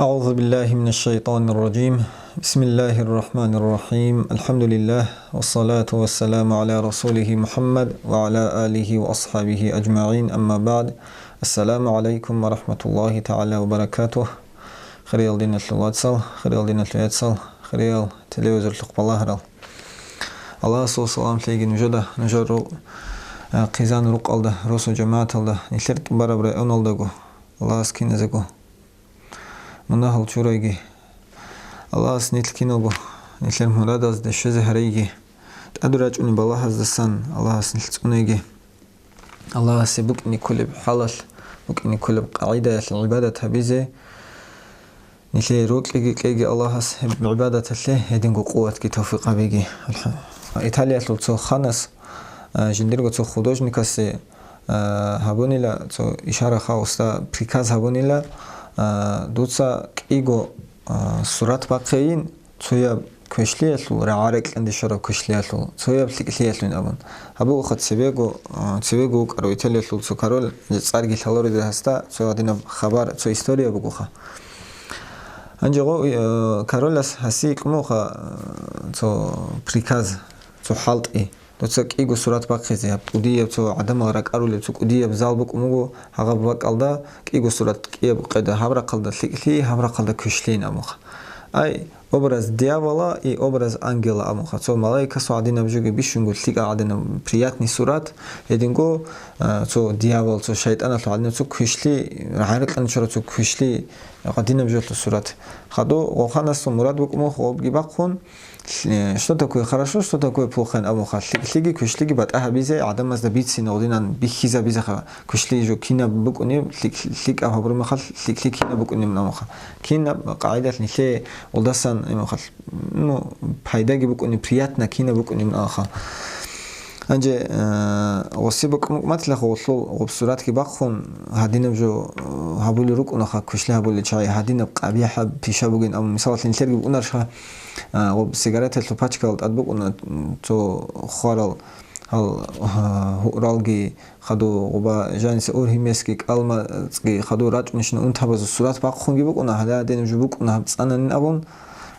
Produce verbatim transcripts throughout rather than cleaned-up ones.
أعوذ بالله من الشيطان الرجيم. بسم الله الرحمن الرحيم. الحمد لله، والصلاة والسلام على رسوله محمد وعلى آله وأصحابه أجمعين. أما بعد. السلام عليكم ورحمة الله تعالى وبركاته. Хириял диналъул вацал, хириял диналъул яцал, хириял телевизорлъухъ балагьарал. Аллагьасул салам лъеги нужеда, нужер ру-, а, хъизан рукъалда, росу жамагӀаталда, нилъер тӀубараб районалдаго, Аллагьас киназего мунагьал чурайги, Аллагьас нилъ киналго нилъер мурадазде щвезе гьарайги, тӀаде рачӀунеб балагьаздасан Аллагьас нилъ цӀунайги, Аллагьасе букӀине кколеб хӀалалъ, букӀине кколеб къагӀидаялъ гӀибадат гьабизе нилъее рокьиги кьеги Аллагьас гьеб гӀибадаталъе гьединго къуватги тавфикъ гьабиги. Алхам-, Италиялъул цо ханас, а, жиндирго цо художникасе, а, гьабунила, цо ишара хауста приказ гьабунила, а, дуца кӀиго, а, сурат бахъейин, цояб квешлъиялъул, рагӀа рекьанде щвараб квешлъиялъул, цояб лъикӀлъиялъун абун. Гьабугоха цебего, а, цевего вукӀарав Италиялъул цо король, цӀарги лъаларо дир гьасда, цо гьадинаб хабар, цо история бугоха. Гьанже гъо-, э, королас гьасие кьумуха, э, цо приказ, цо хӀалтӀи. Дуца кӀиго сурат бахъизе, гьаб кӀудияб цо гӀадамал ракӀарулеб цо кӀудияб зал букӀун буго, гьагъаб бакӀалда кӀиго сурат кӀияб къеда, гьаб рахъалда лъикӀлъи, гьаб рахъалда квешлъин абунха. Ай, образ дьявола и образ ангела абунха. Цо малаикасул гӀадинаб жоги бищунго лъикӀал гӀадинаб приятный сурат, гьединго, а, цо дьявол, цо шайтӀаналъул гӀадинаб цо квешлъи, гӀарикьан чора цо квешлъи, гӀадинаб жолъул сурат. Хаду гъоханасул мурад букӀун буго гъобги бахъун, Э, что такое хорошо, что такое плохо абунха. ЛъикӀлъиги квешлъиги батӀа гьабизе, гӀадамазда бицине гъодинан бихьизабизеха. Квешлъи жо кинаб букӀунеб, лъикӀ-, лъикӀаб гьабурмехалъ, лъикӀлъи кинаб букӀунеб абунха. Кинаб къагӀидалъ нилъее гъолдасан имахалъ, ну, пайдаги букӀунеб, приятно кинаб букӀунеб абунха. Гьанже, э, гъоси букӀун букӀматила гъолъул гъоб суратги бахъун, гьадинаб жо, э, гьабулел рукӀунаха, квешлъи гьабулел чагӀи, гьадинаб къабихӀаб пиша бугин, амма мисалалъе нилъерги букӀунарха, А, гъоб сигареталъул пачкал тӀад букӀуна, м, цо хварал, гьал, а, гьуъралги, хаду гъоба жаниса ургьимесги, кӀалмацӀги, хаду рачӀунищина унтабазул сурат бахъунги букӀуна, гьале гьадинаб жо букӀуна гьаб цӀананин абун.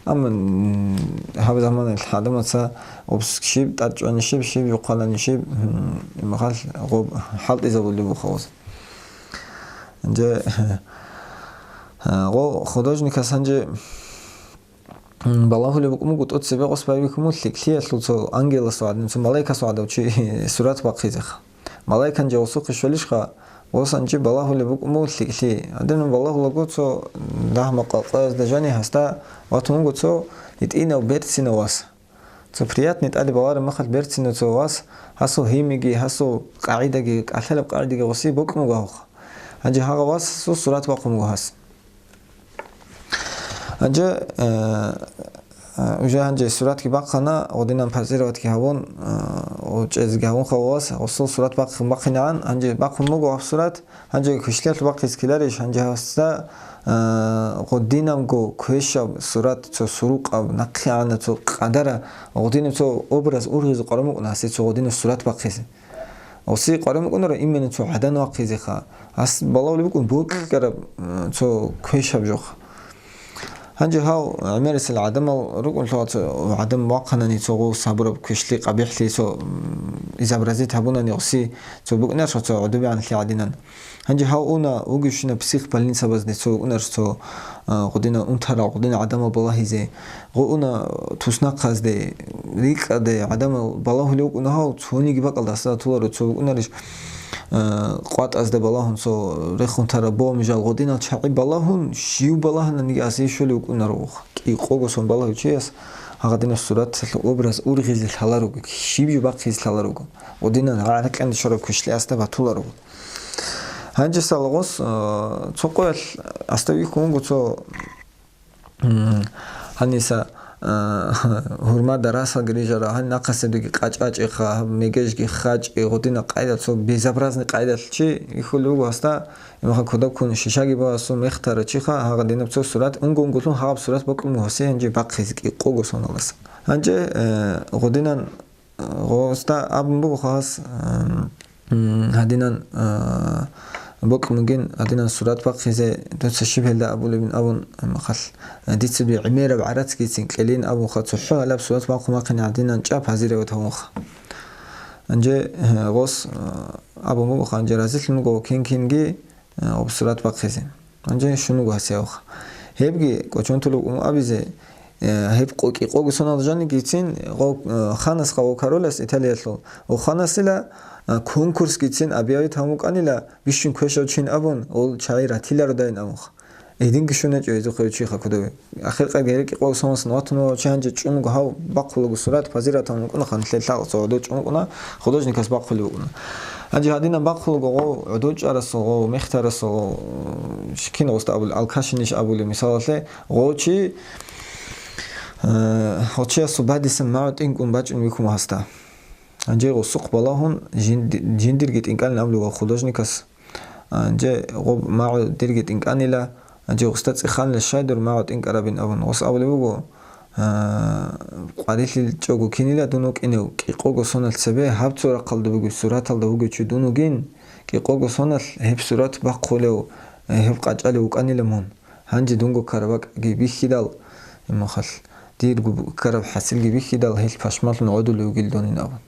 Амма, м, гьаб заманалъ гӀадамаца гъоб щиб тӀад чӀвани щиб, щиб жухъалани щиб, м, имахал гъоб хӀалтӀизабулеб буха гъоз. Гьанже, а, гъо художникас гьанже М, балагьулеб букӀун буго тӀоцебе гъос байбихьун лъикӀлъиялъул цо ангеласул гӀадин, цо малайкасул гӀадав чи сурат бахъизеха. Малайкан жавасухъе щвелищха, гъосан чи балагьулеб букӀун буго лъикӀлъи. Гьадинаб балагьулаго цо дагь-макъ къоязда жани гьасда ватун вуго цо гьитӀинав берцинав вас. Цо приятный тӀаде балараб мехалъ берцинав цо вас, гьасул гьимиги, гьасул къагӀидаги, кӀалъалеб къагӀидаги гъоси букӀун буго гьавха. Гьанже гьагъав васасул сурат бахъун буго гьас. Гьанже, э, э, уже гьанже суратги бахъана, гъодинан позироватги гьавун, э, гъо чӀезги гьавун хавас, гъосул сурат бахъ-, бахъинегӀан, гьанже бахъун буго гьаб сурат, гьанже квешлъиялъ бахъиз ккеларищ, гьанже гьасда, э, гъодинабго квешаб сурат, цо сурукъаб, нахъегӀанаб цо къадара, гъодинаб цо образ ургъизе къваран букӀуна гьасие цо гъодинаб сурат бахъизе. Гъоси къваран букӀунара именно цо гӀадан вахъизеха. Гьас балагьулеб букӀун бокьараб, э, цо квешаб жо. Гьанже гьав гӀемерисел гӀадамал рукӀунлъугьа, цо гӀадан вахъанани цо гъов сабураб квешлъи къабихӀлъи цо, м, изобразить гьабунани гъоси цо букӀунарищха цо гӀодобегӀанлъи гӀадинан. Гьанже гьав уна вугевщинаб психбольницабазде цо вукӀунарищ цо, а, гъудина унтарал, гъудина гӀадамал балагьизе. Гъуна туснахъазде, рикӀкӀаде гӀадамал балагьулев вукӀуна гьав, цониги бакӀалда асда атуларо цо вукӀунарищ, а, къватӀазда балагьун цо рехун тараб бомжал гъудинал чагӀи балагьун, щив балагьананиги асе щолев вукӀунаро. КӀикъого сон балагьев чияс гьагъадинаб сураталъ образ ургъизе лъаларого, щиб жо бахъизе лъаларого. Гъудинал гӀаракьанде щвараб квешлъи асда батуларо. Гьанже салагъос, а, цо къоялъ асда вихьун вуго цо М, гьаниса, а, гьурма дарасалги рижара, гьани нахъасебдеги къачӀачӀеха, гьаб мегежги хачӀи, гъудина къайда цо безобразный къайдалъ чи вихьулев вуго гьасда, имаха кодаб ккун шишаги багьасун мехтара чиха, гьагъадинаб цо сурат, унго-унголъун гьагъаб сурат бокьун буго гьасе гьанже бахъизе кӀикъого соналас. Гьанже, э, гъудинан Гъосда абун буго хас, ам, м, гьадинан, а, бокьун бугин гьадинан сурат бахъизе, дуца щиб гьелда абулебин абун, махал, дица дуе гӀемераб гӀарацгицин кьелин абунха, цохӀо гьалаб сурат бахъун бахъине гьадинан чӀаб гьазирават гьавунха. Гьанже, э, гъос, э, абун буго, гьанже разилъун буго кин-кинги, э, гъоб сурат бахъизе. Гьанже щун буго гьасиявха. Гьебги кӀочон тулеб ун абизе, э, гьеб къо-, кӀикъого сонал жанигицин гъо-, э, ханасха гъо королас Италиялъул. Гъо ханасила, э, конкурсгицин объявить гьавун вукӀанила, бищун квешав чин абун, ол чагӀи ратилародайин абунха. Гьединги щун гьечӀо гьезухъе чиха кодове. Ахиркъа гьерекӀи къо сонасан ватун вав чи гьанже чӀунго гьав бахъулаго сурат пазиратан вукӀунаха нилъер лъагӀ цо гӀодов чӀун вукӀуна, художникас бахъулев вукӀуна. Гьанже гьадинан бахъулаго гъов гӀодов чӀарасул, гъов мехтарасул, гъов, щ-, кин гъоста абулеб, алкашинищ абулеб, мисалалъе, гъов чи, э, гъов чиясул бадисан магӀу тӀинкӀун бачӀун вихьун гьасда. Гьанже гъосухъ балагьун жинди-, жиндирги тӀинкӀалин абулев художникас. Гьанже гъоб магӀу дирги тӀинкӀанила, гьанже гъосда цӀеханила щай дур магӀу тӀинкӀарабин абун. Гъос абулеб буго, а, къварилъичӀого кинила дун вукӀинев, кӀикъого соналъ цебе гьаб цо рахъалда бугеб сураталда вугев чи дун вугин, кӀикъого соналъ гьеб сурат бахъулев, гьеб къачӀалев вукӀанила мун. Гьанже дунго карабакӀги бихьидал, имахал, дирго бу-, ккараб хӀасилги бихьидал, гьел пашмалъун гӀодулев вугил дунин абун.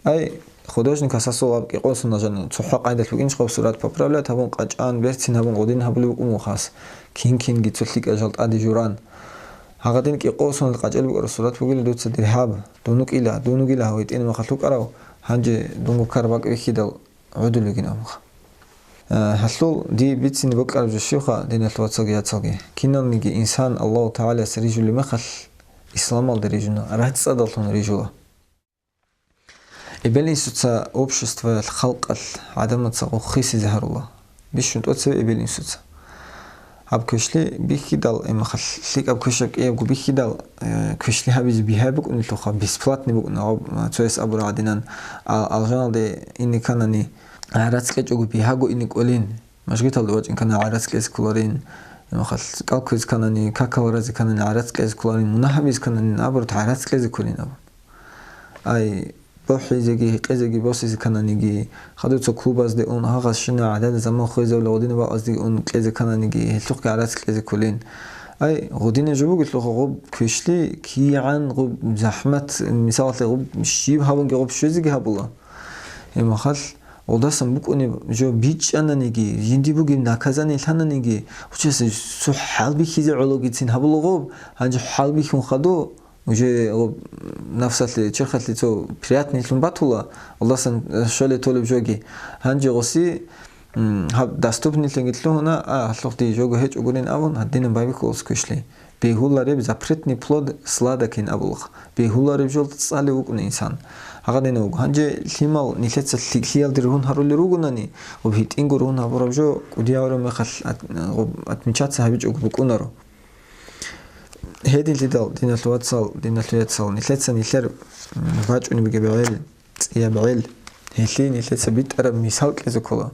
Ай, художникас асул аб кӀикъосуна жан цохӀо къайдалъ букӀинчӀо сурат поправлять гьабун, къачӀан, берцин гьабун, гъудин гьабулев вукӀун вухас, кин-кинги цо лъикӀа жал тӀаде журан. Гьагъадин кӀикъосуналъ къачӀел букӀараб сурат бугила дуца дир гьаб, дун вукӀила, дун вугила гьав гьитӀин махалъ вукӀарав, гьанже дунго карабакӀ бихьидал гӀодулев вугин абунха. Э, гьалъул дие бицине бокьараб жо щивха, диналъул вацалги яцалги. Киналниги инсан Аллагьу ТагӀалаяс рижулеб мехалъ, исламалда рижуна, рацӀцӀадаллъун рижула. Эбел-инсуца обществоялъ, халкъалъ гӀадамаца гъухъизе гьарула. Бищун тӀоцебе эбел-инсуца. Гьаб квешлъи бихьидал, имахал лъикӀаб квешаб кӀиябго бихьидал, э, квешлъи гьабизе бигьа букӀунелъулха, бесплатный букӀуна, гьаб, э, цояс абура гӀадинан, а, алжаналде ине кканани, гӀарац кьечӀого бигьаго ине кӀолин. Мажгиталда вачӀин ккани гӀарац кьезе кколарин, имахал кӀал кквезе кканани, какал разе кканани гӀарац кьезе кколарин, мунагь гьабизе кканани, наоборот, гӀарац кьезе кколин абун. Ай, бухӀизеги, гьекъезеги босизе ккананиги, хадуца клубазде ун, гьагъас щина гӀадада заман хвезавла гъудина бакъаздеги ун кьезе ккананиги, гьелъухъги гӀарац кьезе кколин. Ай, гъудина жо бугелъулха гъуб квешлъи, кигӀан гъуб захӀмат, мисалалъе, гъуб щиб гьабунги гъуб щвезеги гьабула. Гьебмахал гъудасан букӀунеб жо бичӀчӀананиги, жинди бугеб наказание лъананиги, гъучасе цо хӀалбихьизе гӀологицин гьабула гъуб, гьанже хӀалбихьун хадуб, уже гъо-, нафсалъе, черхалъе цо приятныйлъун батула, Аллагьсан, э, щоле толеб жоги. Гьанже гъоси, м, гьаб доступныйлъиги лъугьуна, а, гьалъухъ дие жого гьечӀогурин абун, гьадинаб байбихьулас квешлъи. Бегьулареб запретный плод сладокин абулха. Бегьулареб жо цӀалев вукӀуна инсан. Гьагъадинав вуго. Гьанже лъимал нилъеца лъикӀлъиялде ругьун гьарулел ругонани, гъуб гьитӀинго ругьун гьабураб жо кӀудиявраб мехалъ ат-, гъуб отмечаться гьабичӀого букӀунаро. Гьединлъидал, диналъул вацал, диналъул яцал, нилъеца нилъер, м, бачӀунеб бугеб гӀел, цӀияб гӀел, гьелъие нилъеца битӀараб мисал кьезе ккола.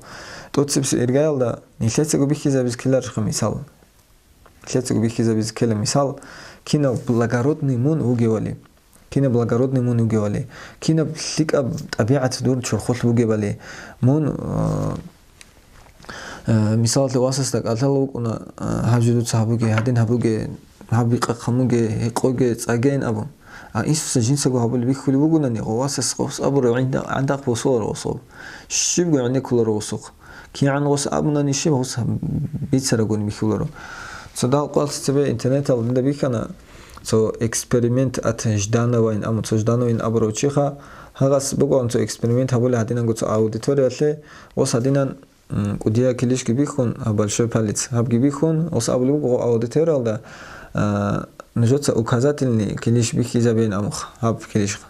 ТӀоцебесеб иргаялда нилъецаго бихьизабизе ккеларищха мисал? Нилъецаго бихьизабизе ккела мисал, кинав благородный мун вугевали. Кинаб благородный мун вугевали, кинаб лъикӀаб тӀабигӀат дур чорхолъ бугебали, мун, э, э, мисалалъе, васасда кӀалъала вукӀуна, э, гьаб жо дуца гьабуге, гьадин гьабуге, гьаб бикъа хъамуге, гьекъоге, цӀагейин абун. А инсуца жинцаго гьабулеб бихьулеб бугонани, гъо васас гъос абура гӀинда-, гӀандакъ босуларо гъосул. Щибго гӀенеккуларо гъосухъ. КигӀан гъос абунани щиб гъос бицарагун бихьуларо. Цо дагьал къвалъ цебе интернеталда дида бихьана, цо эксперимент от Ждановайин, амма цо Ждановин абурав чиха, гьагъас бугоан цо эксперимент гьабули гьадинанго цо аудиториялъе, гъос гьадинан, м, кӀудия килищги бихьун, а, большой палец гьабги бихьун, гъос абулеб буго гъо аудиториялда, а, нужеца указательный килищ бихьизабейин амухъ, гьаб килищха.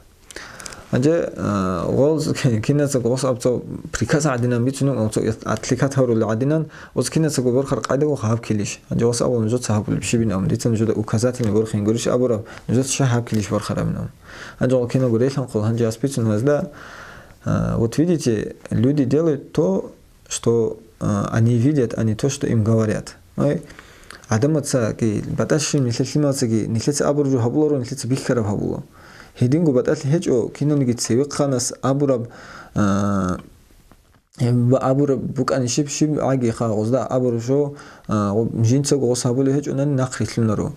Гьанже, а, гъоз кинаца гъос абцо приказ гӀадинан бицунев, абцо отвлекать гьарулел гӀадинан, гъоз кинацаго борхар къайдаго гьаб килищ. Гьанже гъос абун нужеца гьабулеб щибин абун, дица нужеда указательный борхин гурищ абураб, нужеца щай гьаб килищ борхарабин абун. Гьанже гъо кинаго релъанхъул, гьанже ас бицун гьазда, а, вот видите, люди делают то, что, а, они видят, а не то, что им говорят. Ай, гӀадамацаги, батӀалъи нилъер лъималцаги, нилъеца абураб жо гьабуларо, нилъеца бихьараб гьабула. Гьединго батӀалъи гьечӀо, киналниги цевехъанас абураб, а, Гьеб абураб букӀани щиб, щиб гӀаги хъа гъозда абураб жо, а, гъо-, жинцаго гъос гьабулеб гьечӀонани нахъ рилълъунаро.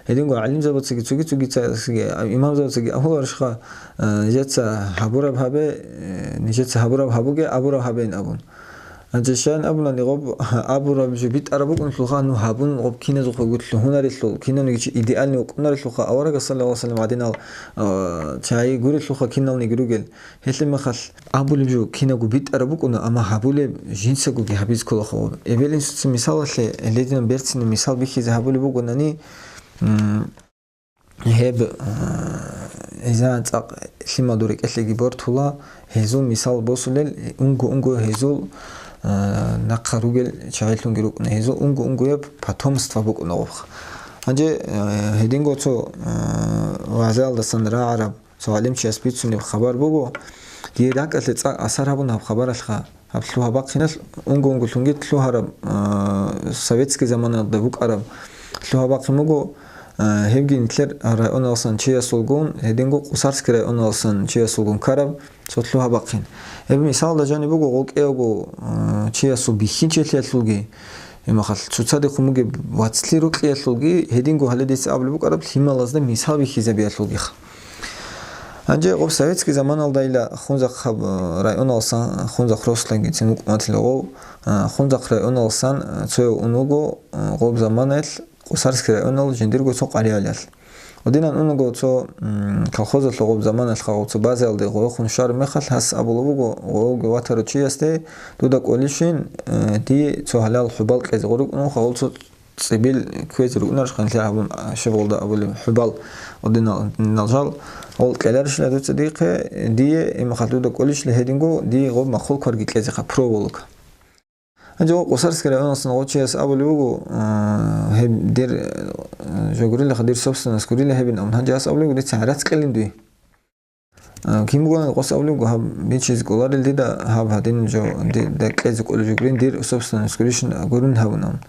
Гьединго гӀалимзабацаги цоги-цоги цаги, а, имамзабацаги абуларищха, а, нижеца гьабураб гьабе, э, нижеца гьабураб гьабуге, абураб гьабеин абун. Гьанже щайин абунани гъоб абураб жо битӀараб букӀунелъулха, ну гьабун гъоб киназухъе гутлъу гьунарелъул, кинавниги чи идеальный вукӀунарелъулха, аварагас саллаллагьу гӀалайгьи ва саллам гӀадинал, а, чагӀи гурелъулха киналниги ругел. Гьелъ мехалъ абулеб жо кинабго битӀараб букӀуна, амма гьабулеб жинцагоги гьабизе кколаха. Эбел-инсуца мисалалъе, гьелединаб берцинаб мисал бихьизе гьабулеб бугонани, м, гьеб, а, изан цӀакъ лъимал дур рекӀелъеги бортула, гьезул мисал босулел, унго-унго гьезул, а, нахъа ругел чагӀилъунги рукӀуна, гьезул унго-унгояб потомство букӀуна гъобха. Гьанже, а, гьединго цо, а, вагӀзаялдасан рагӀараб цо гӀалимчияс бицунеб хабар буго, дие ракӀалъе цӀакъ асар гьабун гьаб хабаралъха. Гьаб лъугьа-бахъиналъ унго-унгулъунги лъугьараб, а, советский заманалда букӀараб лъугьа-бахъин буго, а, гьебги нилъер районалсан чиясулгун, гьединго Къусарский районалсан чиясулгун ккараб цо лъугьа-бахъин. Гьеб мисалда жаниб буго гъокӀиявго, а, чиясул бихьинчилъиялъулги, гьеб мехалъ цоцадехун бугеб вацлъи рукьиялъулги, гьединго гьале дица абулеб букӀараб лъималазда мисал бихьизабиялъулгиха. Гьанже гъоб советский заманалдайила Хунзахъ гьаб, э, районалсан, Хунзахъ Руслангицин вукӀунатила гъов, э, Хунзахъ районалсан, э, цояв ун вуго, э, гъоб заманаялъ Къусарский районал жиндирго цо къаригӀелалъ. Гьединан ун вуго цо, м, колхозалъул гъоб заманалъха гъов цо базаялде гъовехун щвараб мехалъ гьас абулеб буго гъовги ватарав чиясде: «Дуда кӀолищин, э, дие цо гьалал хӀубал кьезе гъорукӀун, гъов цо цӀибил кквезе рукӀунарищха нилъер гьабун, а, щиб гъолда абулеб хӀубал, гьединал, гьединал жал, гъол кьеларищила дуца дихъе, дие, имахъал дуда кӀолищила гьединго, дие гъоб махул кварги кьезехъа, проволока». Гьанже гъо Къусарский районасан гъо чияс абулеб буго, а, гьеб дир, а, жо гурилаха, дир собственность гурила гьебин абун. Гьанже гьас абулеб буго: «Дица гӀарац кьелин дуе». А, кин бугони гъос абулеб буго: «Гьаб бичизе кӀоларел дида, гьаб гьадин жо, ди-, даккезе кӀолеб жо гурин, дир собственность гурищ гурин гьабун», – абун.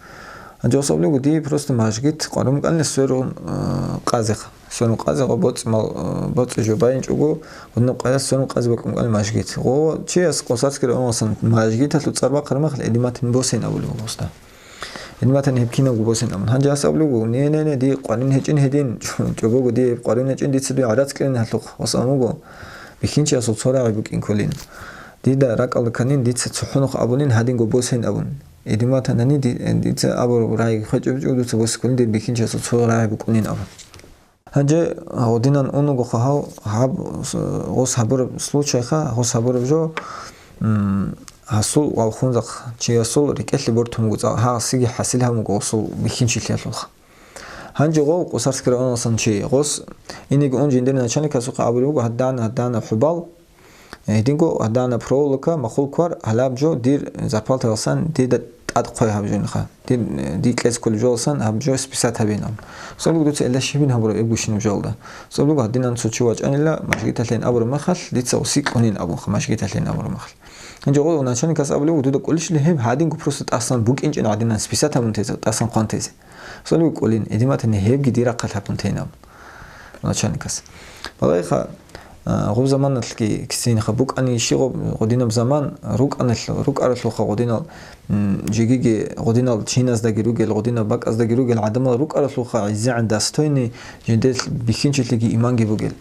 Гьанже гъос абулеб буго: «Дие просто мажгит къварун букӀанила сверун, а, къазе, сверун къазе гъо боцӀи мал, а, боцӀи жо байинчӀого, гъуниб къаялъ сверун къазе букӀун букӀанила мажгит». Гъо чияс Къусарский районасан мажгиталъул цӀар бахъараб мехалъ, эдиматин босейин абулеб буго гъосда. Гьедин батани гьеб кинабго босин абун. Гьанже гьас абулеб буго: «Не, не, не, дие къварин гьечӀин гьедин, чӀобого дие гьеб къварин гьечӀин, дица дуе гӀарац кьелин гьалъухъ». Гьас абун буго: «Бихьинчиясул цо рагӀи букӀин кколин. Дида ракӀалда кканин, дица цохӀо нух абунин, гьадинго босин абун. Гьедин батани ди-, дица абураб рагӀиги хвечӀеб гьечӀого, дуца боси кколин, дир бихьинчиясул цо рагӀи букӀунин», – абун. Гьанже гьодинан унуго хъа гьав, гьаб, гъос гьабураб случайха, гъос гьабураб жо, м, гьасул ва Хунзахъ чиясул рекӀелъе бортун буго цӀакъ, гьасиги хӀасил гьабун буго гъосул бихьинчилъиялъулха. Гьанже гъов Къусарский районалсан чи, гъос инеги ун жиндир начальникасухъе абулеб буго: «Гьадана, гьадана хӀубал, гьединго гьадана проволока, махул квар, гьалаб жо дир зарплатаялсан дида тӀад хъвай гьаб жо нуха. Дир, ди кьез кколеб жоялсан гьаб жо списать гьабин», – абун. Цо буго дуца гьелда щибин гьабураб эбгощинаб жоялда. Цо буго гьадинан цо чи вачӀанила, мажгиталъейин абураб мехалъ, дица уси кьунин абунха, мажгиталъейин абураб мехалъ. Гьанже гъо начальникас абулеб буго: «Дуда кӀолищали гьеб гьадинго просто тӀасан букӀинчӀин гьадинан списать гьабун тезе, тӀасан хъван тезе». Цо буго кӀолин, эдиматани гьебги дир рахъалъ гьабун тейин абун. Начальникас. Балагьиха, а, гъуб заманалъги кисинха букӀани щи гъуб гъудинаб заман рукӀаналъ-, рукӀаралъулха гъудинал, м, жигиги гъудинал чиназдаги ругел, гъудинал бакӀаздаги ругел гӀадамал рукӀаралъулха гӀезегӀан достойный жиндир бихьинчилъиги иманги бугел.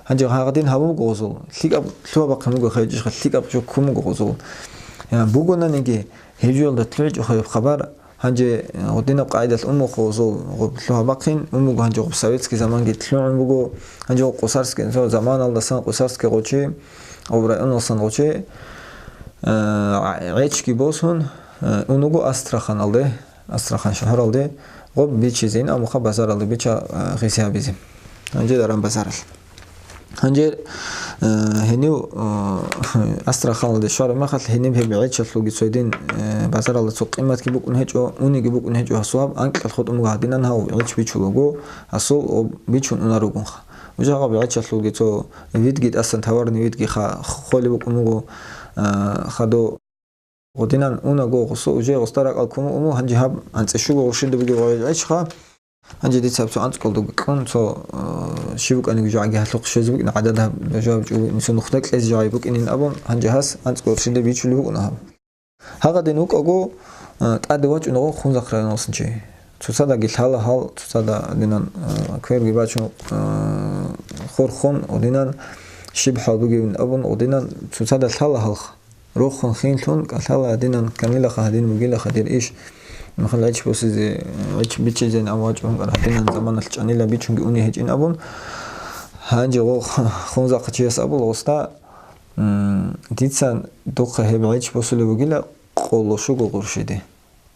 Гьанже гьагъадин гьабун буго гъозул, лъикӀаб лъугьа-бахъин буго хайчӀищха, лъикӀаб жо ккун буго гъозул. Я, бугонаниги, гьеб жоялда лъугӀичӀо хабар, Гьанже, э, гъудинаб къайдалъ умухъ гъозул гъуб лъугьа-бахъин, умуго гьанже гъуб советский заманги лъугӀун буго, гьанже гъуб Къусарский, цо заманалдасан Къусарский гъочи, гъуб районалсан гъочи, э, гӀечги босун, э, унуго Астраханалде, Астрахань шагьаралде, гъуб бичизин, амуха базаралде бича, э, гъиси гьабизе. Гьанже даран базаралъ. Гьанже, э, гьенив, э, Астраханалде щвараб мехалъ, гьениб гьеб гӀечалъулги цойдин, э, базаралда цо къиматги букӀун гьечӀо, униги букӀун гьечӀо гьасул гьаб, анкьал хутӀун буго гьадинан гьав гӀеч бичулего, гьасул гъоб бичун унаругунха. Уже гьаб гӀечалъулги цо видги тӀасан товарный видги ха-, холеб букӀун буго, э, хадув. Гъудинан унаго гъусу уже гъуста ракӀал ккун уну, гьанже гьаб анцӀишуго гъуршида бугеб гъой гӀечха. Гьанже дица гьаб цо анцӀкӀал дуги кьун, цо, э, щиб букӀаниги жагӀги гьалъухъ щвезе букӀин, гӀадад гьаб жаваб чӀуги, инсун нухда кьезе жагӀи букӀинин абун, гьанже гьас анцӀго гъуршида бичулев вукӀуна гьаб. Гьагъадин вукӀаго, а, тӀаде вачӀунаго Хунзахъ районалъул чи. Цоцадаги лъала гьал, цоцада гьадинан, а, кверги бачун, а, хурхун, гьадинан щиб хӀал бугевин абун, гьадинан цоцада лъала гьалха. Рохун хинлъун кӀалъала гьадинан, камилаха гьадин бугилаха дир иш. Махал гӀич босизе, гӀич бичӀчӀизейин абун вачӀун кӀар гьадинан заманалъ чӀанила бичунги уни гьечӀин абун. Гьанже гъо Хунзахъа чияс абула гъосда, м, дица духъа гьеб гӀич босулеб бугила къоло щуго гъурщиде.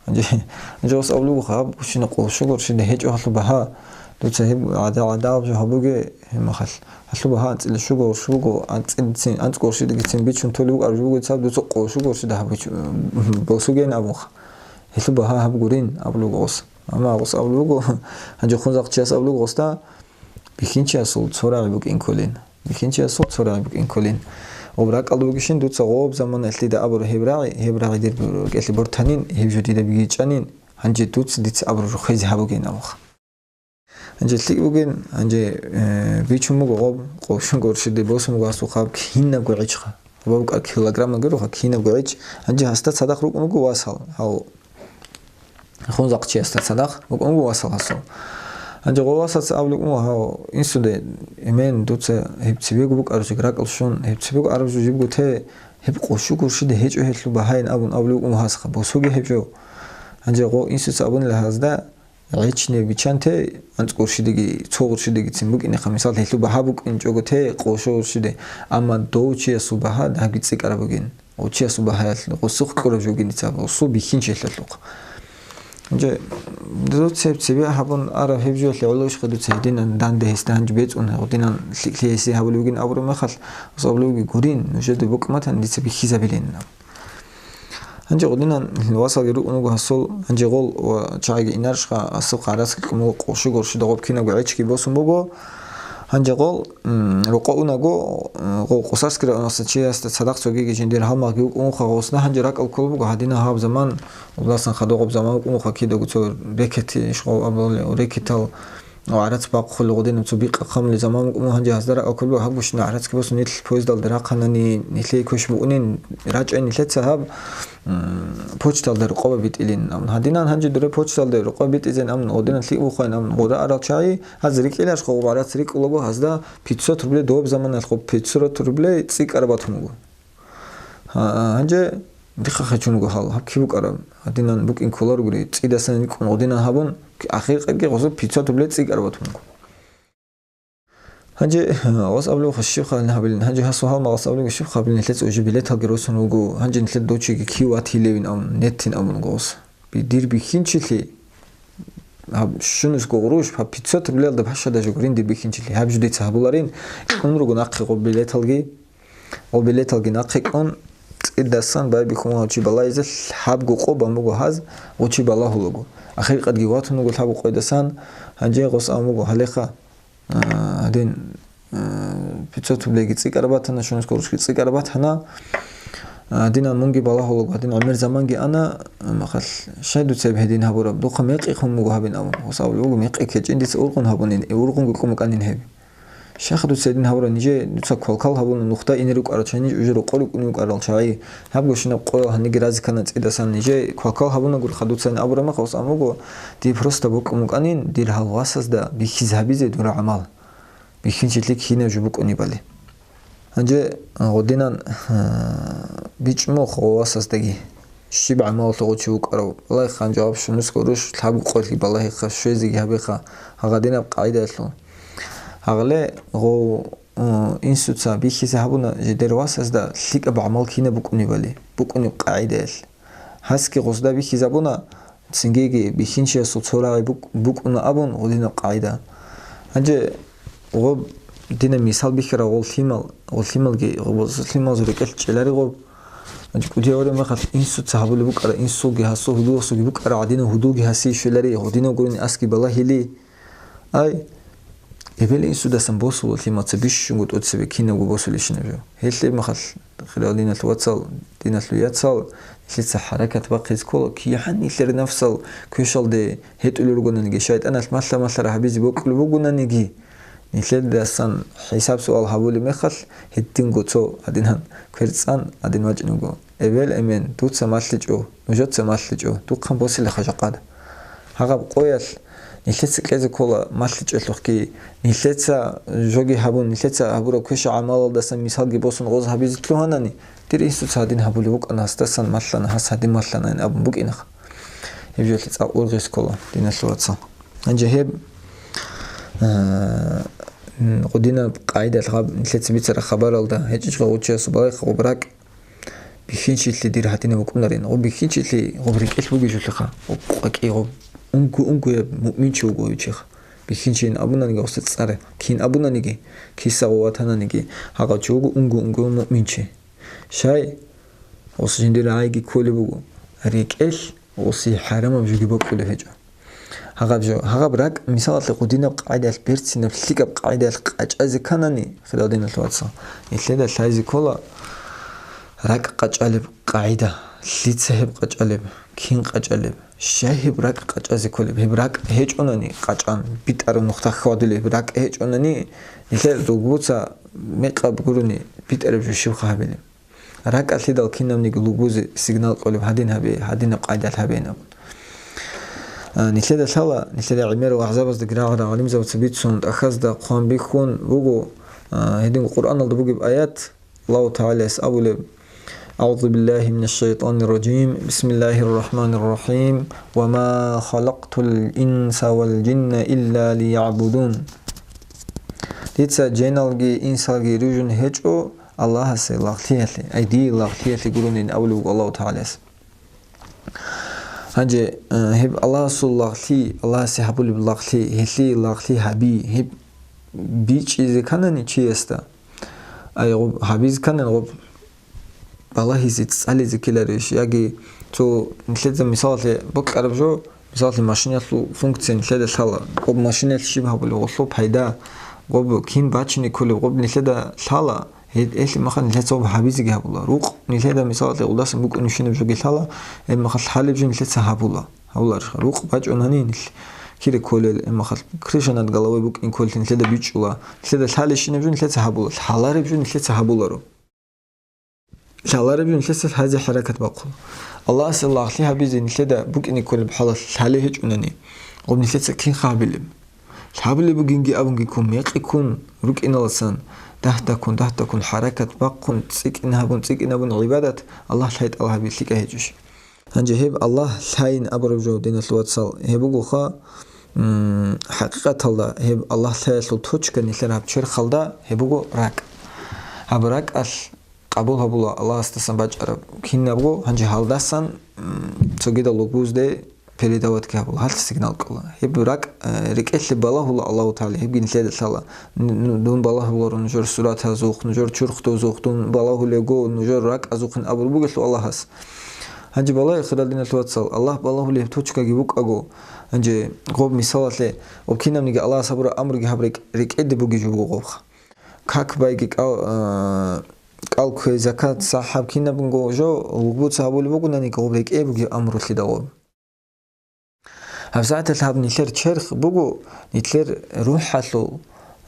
Гьанже, гьанже гъос абулеб буго, гьаб гущина къоло щуго гъурщиде гьечӀо гьалъу багьа. Дуца гьеб гӀада-, гӀадаб жо гьабуге гьеб махал. Гьалъу багьа анцӀила щуго гъурщ буго, анцӀилицин, анцӀго гъурщидагицин бичун толеб букӀараб жо буго, цаб дуца къоло щуго гъурщида гьаб гьечӀо, босугейин абунха. Гьелъу багьа гьаб гурин абулеб буго гъос. Амма гъос абулеб буго, гьанже Хунзахъ чияс абулеб буго гъосда, бихьинчиясул цо рагӀи букӀин кколин. Бихьинчиясул цо рагӀи букӀин кколин. Гъоб ракӀалда бугищин дуца гъоб заманалъ дида абураб гьеб рагӀи, гьеб рагӀи дир рукӀелъе бортанин, гьеб жо дида бигичӀанин, гьанже дуца дица абураб жо хвезе гьабугейин абунха. Гьанже лъикӀ бугин, гьанже, э, бичун буго гъоб, къоло щуго гъурщиде босун буго гьасухъаб кинабго гӀичха. Гъоб килограммалги руха кинабго гӀич. Гьанже гьасда цадахъ рукӀун буго васал, гьав Хунзахъ чиясда цадахъ рукӀун буго васал гьасул. Гьанже гъо васаца абулеб буго, гьав, инсуде, эмен, дуца гьеб цебего букӀараб жо ракӀалде щун, гьеб цебего араб жо жибго те, гьеб къоло щуго гъурщиде гьечӀо гьелъу багьаин абун абулеб буго гьасха, босуге гьеб жо. Гьанже гъо инсуца абунила гьазда, гӀечни биччанте, анцӀго гъурщидеги, цо гъурщидегицин букӀинеха, мисал, гьелъу багьа букӀинчӀого те къоло щуго гъурщиде, амма дов чиясул багьа дагьабги цӀикӀкӀараб бугин. Гъов чиясул багьаялъ гъосухъ кьураб жо бугин дица, гъосул бихьинчилъалъухъ. Гьанже дов цеб-, цебе гьабун араб гьеб жоялъе гӀоло ишха дуца гьединан данде гьесда гьанже бецӀун, гьединан лъикӀлъи гьесие гьабулеб бугин абураб мехалъ, гъос абулеб бугин, гурин, нужеда букӀ матан дица бихьизабилин. Гьанже гъодинан васалги рукӀун вуго гьасул, гьанже гъол ва чагӀиги инаршха, гьасухъ гӀарацги кьун буго къоло щуго гъурщида гъоб кинабго гӀечги босун буго. Гьанже гъол, м, рокъо унаго, м, гъол Къусарский районаса чиясда цадахъ цогиги жиндир гьалмагъги вукӀун вуха гъосна, гьанже ракӀал кколеб буго гьадинаб гьаб заман, Аллагьасан хадуб гъоб заман вукӀун вуха кидаго цо рекет иш гъол абулеб, рекетал ГӀарац бахъулел гъодинаб цо бикъа хъамулел заман букӀун, гьанже гьазда ракӀал кколеб гьаб гущин гӀарацги босун нилъ поездалда рахъанани, нилъее квеш букӀунин, рачӀай нилъеца гьаб, м, почталда рукъоба битӀилин абун. Гьадинан гьанже дуре почталда рукъоба битӀизейин абун, гъодинан лъикӀ бухъайин абун, гъура арал чагӀи, гьаз рикӀкӀиларищ гъо гӀарац рикӀкӀулаго, гьазда пятьсот рублей доб заманалъ гъо пятьсот рублей цӀикӀкӀараб батун буго. Гьа-, гьанже дихъа хъечун буго гьал, гьаб киб букӀараб? Гьадинан букӀин кколарогури, цӀидасан рикӀкӀун гъодинан гьабун, ахиркъаги гъосул пятьсот рублей цӀикӀкӀараб батун буго. Гьанже, гъос абулеб, щибха гьабилин? Гьанже гьасул гьалмагъас абулеб, щибха гьабилин, нилъеца уже билеталги росун руго, гьанже нилъер дов чиги кив ватилевин абун, нетин абун гъос. Би-, дир бихьинчилъи, гьаб щунусго гъурущ, гьаб пятьсот рублялда бащада жо гурин дир бихьинчилъи, гьаб жо дица гьабуларин, кьун руго нахъе гъоб билеталги. Гъо билеталги нахъе кьун, цӀидасан байбихьун гъо чи балагьизе лъабго къо бан буго гьаз, гъо чи балагьулаго. Ахиркъадги ватун вуго лъабго къойдасан, гьанже гъос абун буго, гьалеха, а, гьадин, а, пятьсот рублейги цӀикӀкӀараб батана, щунусго гъурущги цӀикӀкӀараб батана, а, гьадинан мунги балагьулаго, гьадин гӀемер заманги ана, а, махал, щай дуца гьеб гьедин гьабураб, духъа мекъи хъун буго гьабин абун. Гъос абулеб буго, мекъи ккечӀин дица ургъун гьабунин, ургъунги кьун букӀанин гьеб. Щайха дуца гьедин гьабураб, нижее дуца квалквал гьабуна, нухда ине рукӀарал чагӀи, ниж уже рокъор рукӀине рукӀарал чагӀи. Гьаб гущинаб къоял гьаниги разикана цӀидасан, нижее квалквал гьабунагури хадуцайин абураб мехалъ, гъос абун буго, дие просто букӀун букӀанин, дир гьал васазда бихьизе гьабизе дура гӀамал. Бихьинчилъи кинаб жо букӀунебали. Гьанже гъодинан, а, бичӀчӀун буго гъо васасдаги. Щиб гӀамалалъ гъо чи вукӀарав? Балагьеха гьанже гьаб щунусго гъурущ лъабго къоялъги балагьеха, щвезеги гьабеха, гьагъадинаб къагӀидаялъул. Гьагъале гъов, э, инсуца бихьизе гьабуна жидер васазда лъикӀаб гӀамал кинаб букӀунебали, букӀунеб къагӀидаялъ. Гьасги гъозда бихьизабуна, цингиги бихьинчиясул цо рагӀи бук-, букӀуна абун гъодинаб къагӀида. Гьанже гъоб дина мисал бихьарав гъол лъимал, гъол лъималги, гъоб лъималазул рекӀелъ чӀелари гъоб. Гьанже кӀудияв гьарав мехалъ инсуца гьабулеб букӀара, инсулги гьасул гьудуласулги букӀара гӀадинав гьудулги гьасие щвелари, гъодинав гурони асги балагьили. Ай, эбел-инсудасан босула лъимаца бищунго тӀоцебе кинабго босулищинаб жо. Гьелъ гьеб мехалъ, хириял диналъул вацал, диналъул яцал, нилъеца хӀаракат бахъизе ккола, кигӀан нилъер нафсал квешалде гьетӀулел ругонаниги, шайтӀаналъ малъа-малъара гьабизе бокьулеб бугонаниги, Нилъедасан хӀисаб-суал гьабулеб мехалъ, гьединго цо гьадинан кверцӀан гьадин вачӀинаго: «Эбел-эмен, дуца малъичӀо, нужеца малъичӀо, духъан босилаха жакъада». Гьагъаб къоялъ нилъеца кьезе ккола малъичӀелъухъги, нилъеца жоги гьабун, нилъеца гьабураб квеша-гӀамалалдасан мисалги босун гъоз гьабизе лъугьанани, дир инсуца гьадин гьабулеб букӀана, гьасдасан малъана, гьас гьадин малъанайин абун букӀинаха. Гьеб жоялъе цӀакъ ургъи ккола, диналъул вацал. Гьанже гьеб, а, м, гъудинаб къагӀидалъ гъаб нилъеца бицараб хабаралда гьечӀищха гъучиясул балагьиха гъуб ракӀ бихьинчилъи дир гьадинаб букӀунарин. Гъуб бихьинчилъи гъуб рекӀелъ бугищулъиха, гъуб къвакӀи, гъуб унго-унгояб муъминчи вуго гьев чиха. Бихьинчийин абунаниги гъуса цӀар, кин абунаниги, киса гъов ватананиги, гьагъав чи вуго унго-унгояб муъминчи. Щай? Гъус жиндир гӀайги кколеб буго. РекӀелъ гъуси хӀарамаб жоги бокьулеб гьечӀо. Гьагъаб жо, гьагъаб ракӀ, мисалалъе, гъудинаб къагӀидалъ берцинаб лъикӀаб къагӀидалъ къачӀазе кканани, хирал диналъул вацал, нилъеда лъайзе ккола ракӀ къачӀалеб къагӀида, лъица гьеб къачӀалеб, кин къачӀалеб, щай гьеб ракӀ къачӀазе кколеб? Гьеб ракӀ гьечӀонани къачӀан, битӀараб нухда хьвадулеб ракӀ гьечӀонани, нилъер лугбуца мекъаб гурони битӀараб жо щибха гьабилеб? РакӀалъидал кинабниги лугбузе сигнал кьолеб: «Гьадин гьабе, гьадинаб къайдалъ гьабейин», – абун. А, нилъеда лъала, нилъеда гӀемерал вагӀзабаздаги рагӀарал гӀалимзабаца бицун, тӀахьазда хъван бихьун буго, а, гьединго Къуръаналда бугеб аят, Аллагьу ТагӀалаяс абулеб: «أعوذ بالله من الشيطان الرجيم. بسم الله الرحمن الرحيم. وما خلقت الإنس والجن إلا ليعبدون». Дица женалги инсалги рижун гьечӀо Аллагьасе лагълъиялъе, ай, дие лагълъиялъе гуронин абулеб буго Аллагьу ТагӀалаяс. Гьанже, э, гьеб Аллагьасул лагълъи, Аллагьасе гьабулеб лагълъи, гьелъие лагълъи гьаби, гьеб бичӀчӀизе кканани чиясда, ай, гъоб гьабизе кканани, гъоб балагьизе, цӀализе ккеларищ? Яги цо нилъеца мисалалъе бокьараб жо, мисалалъе, машинаялъул функция нилъеда лъала. Гъоб машинаялъ щиб гьабулеб, гъолъул пайда, гъоб кин бачине кколеб, гъоб нилъеда лъала. Гьеб, гьелъ махал нилъеца гъоб гьабизеги гьабула. Рукъ нилъеда, мисалалъе, гъудасан букӀунебщинаб жоги лъала, гьеб махал лъалеб жо нилъеца гьабула. Гьабуларищха? Рукъ бачӀунани нилъ кире кколел, гьеб махал крыша над головой букӀин кколелъ нилъеда бичӀчӀула. Нилъеда лъалебщинаб жо нилъеца гьабула. Лъалареб жо нилъеца гьабуларо. Лъалареб жо нилъеца лъазе хӀаракат бахъула. Аллагьасе лагълъи гьабизе нилъеда букӀине кколеб хӀалалъ лъалеб гьечӀунани, гъоб нилъеца кинха гьабилеб? Лъабулеб бугинги абунги ккун, мекъи ккун рукӀиналасан, дагь-дагьккун, дагь-дагьккун хӀаракат бахъун, цӀикӀкӀин гьабун, цӀикӀкӀин гьабун гӀибадат Аллагь лъай тӀалаб гьаби лъикӀа гьечӀищ? Гьанже гьеб Аллагь лъайин абураб жо, диналъул вацал, гьеб бугоха, м, хӀакъикъаталда гьеб Аллагь лъаялъул точка нилъер гьаб черхалда гьеб буго ракӀ. Гьаб ракӀалъ къабул гьабула Аллагьасдасан бачӀараб кинабго, гьанже гьалдасан, м, цогидал лугбузде передаватги гьабула, гьалъ сигнал кьола. Гьеб ракӀ, э, рекӀелъе балагьула Аллагьу ТагӀала, гьебги нилъеда лъала. Н-, н-, дун балагьуларо нужер суратазухъ, нужер чурхдузухъ, дун балагьулего нужер ракӀазухъин абураб бугелъул Аллагьас. Гьанже балагье, хирал диналъул вацал, Аллагь балагьулеб точкаги букӀаго, гьанже гъоб мисалалъе, ва кинабниги Аллагьас гьабураб амруги гьаб рекь-, рекӀеде бугеб жо буго гъобха. Как байги кӀал, а, кӀал кквей, закат, сахӀаб, кинабго жо лугбуца гьабулеб бугонаниги, гъоб рекӀее бугеб амрулъидал гъоб. ГьабсагӀаталъ гьаб нилъер черх буго, нилъер рухӀалъул,